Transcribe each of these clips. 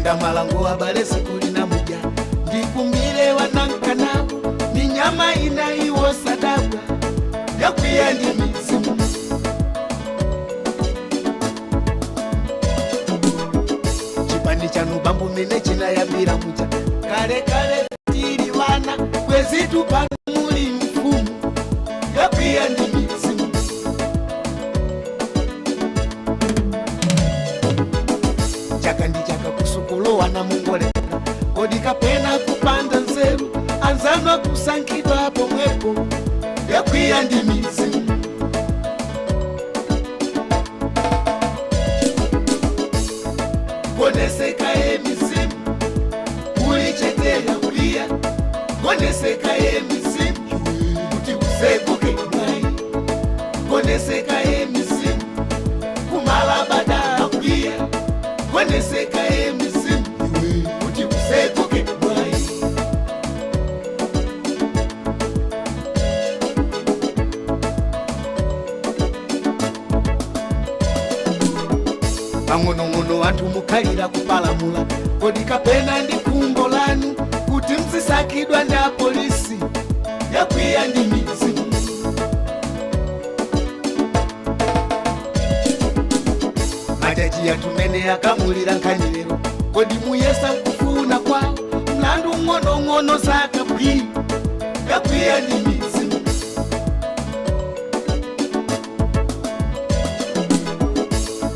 Kuyenda malango abale sikulina muja ndikumbile wanankanabo minyama inaiwo sadabwa yakwiya ndi mizimu. Chipani chanu bambu mene chinayambira muja kale kale tili wana kwezitu pano muli mfumu yakwiya ndi mizimu. Chaka ndi chaka kusukulu wana mungolera kodi kapena kupanda nzeru anzanwa kusankhidwa pomwepo yakwiya ndi mizimu. Koneseka ye mizimu ulichete yakwiya koneseka ye mizimu kuti useguke mwai koneseka ye mizimu kumalabada akwiya koneseka ye mizimu kuti useguke mwai. Pang'onong'ono anthu mukhalira kupalamula kodi kapena ndi khumbo lanu kuti mzisakidwa ndi apolisi yakwiya ndi mizimu. Majaji atumene akamulira nkhani lero kodi muyesa kufuna kwawo mlandu ng'onong'ono sakabwi yakwiya ndi mizimu.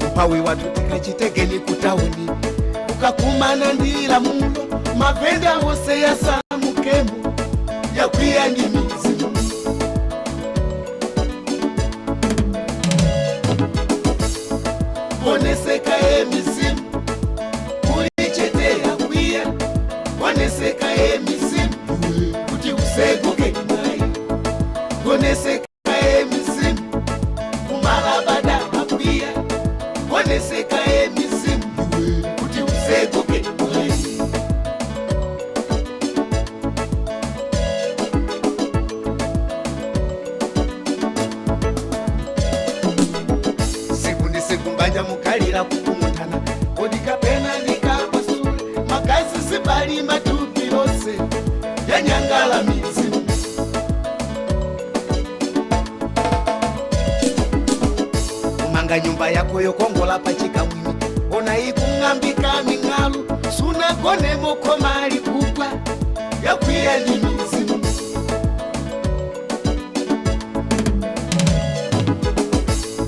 Umphawi wathu tikachitegeni kutauni ukakumana ndi lamulo mavenda wose yasamukemo yakwiya ndi mizimu. Koneseka ye mizimu ulichete yakwiya koneseka ye mizimu kuti useguke mwai koneseka ye mizimu kumalabada akwiya koneseka ye mizimu kuti useguke mwai. Siku ndi siku mbanja mukhalira kukumutana kodi kapena ndikapasule magazi sibali matupi lose yanyangala mizimu. Kumanga nyumba yako yokongola pachikamwini ona ikung'ambika ming'alu sunagonemo komali kugwa yakwiya ndi mizimu.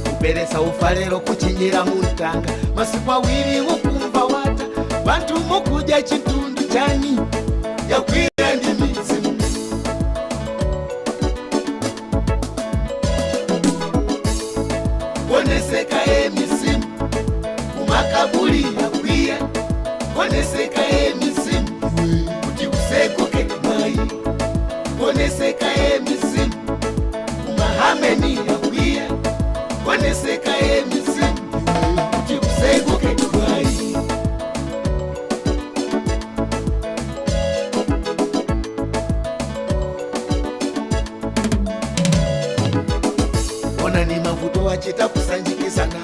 Kuperesa ufalero kuchinyira muntanga masiku awiri ukumva wata bantu mukudya chitundu chani yakwiya ndi mizimu. Koneseka ye mizimu kumakabuli yakwiya koneseka ye mizimu kuti useguke mwai koneseka ye mizimu kumahameni yakwiya koneseka ye mizimu kuti useguke mwai. Ona ni mavuto wachita kusanjikizana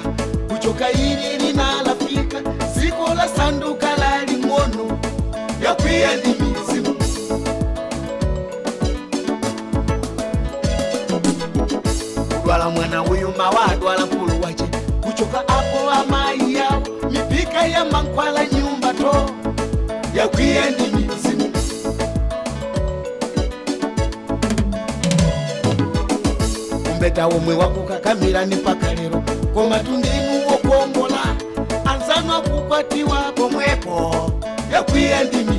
kuchoka ili linalafika ziko la sanduka la ling'ono yakwiya ndi mizimu. Kudwala mwana uyu mawadwala mkulu wache kuchoka apo amayi yawo mipika ya mankhwala nyumba to yakwiya ndi mizimu. Kumbeta omwe wakukakamira ni mpaka lero koma tundinu wokongola anzanu akukwatiwa pomwepo yakwiya ndi mizimu.